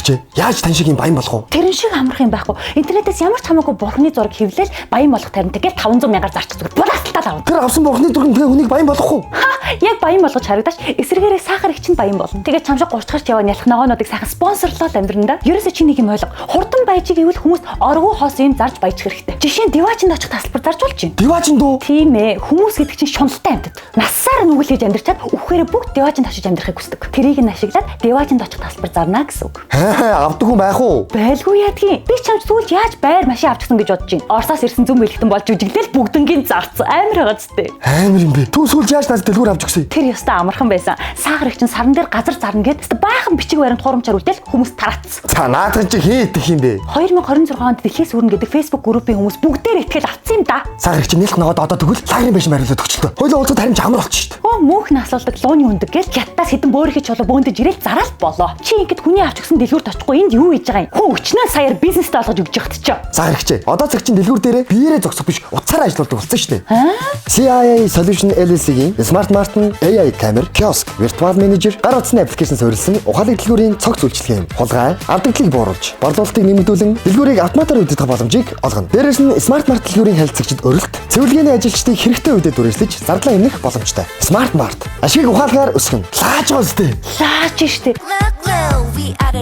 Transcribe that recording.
Саарагч, яаж тань шиг юм баян болох вэ? Тэрэн шиг амарх юм байхгүй. Интернетээс ямар ч хамаагүй бурхны зураг хэвлээл баян болох тарин тэгэл 500 мянгаар зарчих зүгээр булаацалтаа л авна. Тэр авсан бурхны дүрм тэгээ хүнийг баян болгох уу? Ха, яг баян болгож харагдаач, эсрэгээрээ сахар их чинь баян болно. Тэгээд чамшиг 30 гарч яваа нялх ногоонуудыг сайхан спонсорлол амьдран да. Ерөөсөө чи нэг юм ойлго. Хурдан баяжиг гэвэл хүмүүст оргуу хоос юм зарж баяжих хэрэгтэй. Жишээ нь диваачинд очих тасалбар зарж болж байна. Диваажин дүү. Тийм ээ. Хүмүүс гэдэг чинь шуналтай амьтад. Насаар нүгэл хийж амьдрчаад үхэхээрээ бүгд диваажинд очиж амьдрахыг хүсдэг. Тэрийг нь ашиглаад диваажинд очих тасалбар зарна гэсэн үг. Хаа, авдаг хүн байх уу? Байлгүй яадгийн. Би чамд сүүлд яаж байр машин авчихсан гэж бодож байна. Оросоос ирсэн зүм бэлгтэн болж үжиглээл бүгднгийн зарцсан. Амар байгаа зү. Амар юм бэ. Түн сүүлд яаж надад дэлгүүр авч өгсөн? Тэр ёстой амархан байсан. Сахар их чинь саран дээр газар зарна гэд баахан бичиг баримт хурамчаар үлдээл хүмүүс тараацсан. За, наадхан чи хин идэх юм бэ? 2026 онд Дэлхийс хүрнэ гэдэг Facebook группийн хүмүүс бүгдээр итгэл авцсан юм да. Саарагч, нэлх ногоод одоо тэгвэл лагерын байшин бариулаад өгчлөө. Хоёлоо уулзаад харин ч амар болчих шүү дээ. Өө, мөнх наслуулдаг лууны өндөг гэл хятадаас хэдэн бөөрийнхий чулуу бөөндөж ирээл зараал болоо. Чи ингэд хүний авч өгсөн дэлгүүрт очихгүй энд юу хийж байгаа юм? Хүн өчнөө саяар бизнестэй олгож өгч явахт чи. Саарагч, одоо цаг чинь дэлгүүр дээрээ биеэрээ зогсох биш, утсаараа ажилладаг болсон шүү дээ. Аа? CIA Solution LLC-ийн Smart Mart AI камер, киоск, virtual manager, гар утасны аппликейшн суурилсан ухаалаг дэлгүүрийн цогц үйлчилгээ юм. Хулгай, алдагдлыг бууруулж, борлуулалтыг нэмэгдүүлэн дэлгүүрийг автоматар удирдах боломжийг олгоно. Дээрээс нь Smart Mart дэлгүүрийн харилцагчид өрөлт, цэвэрлэгээний ажилчдыг хэрэгтэй үедээ дүрслэж, зардлаа эмнэх боломжтой. Smart Mart ашгийг ухаалгаар өсгөн. Лааж байгаа үстэй. Лаач штэ. Look, look, we added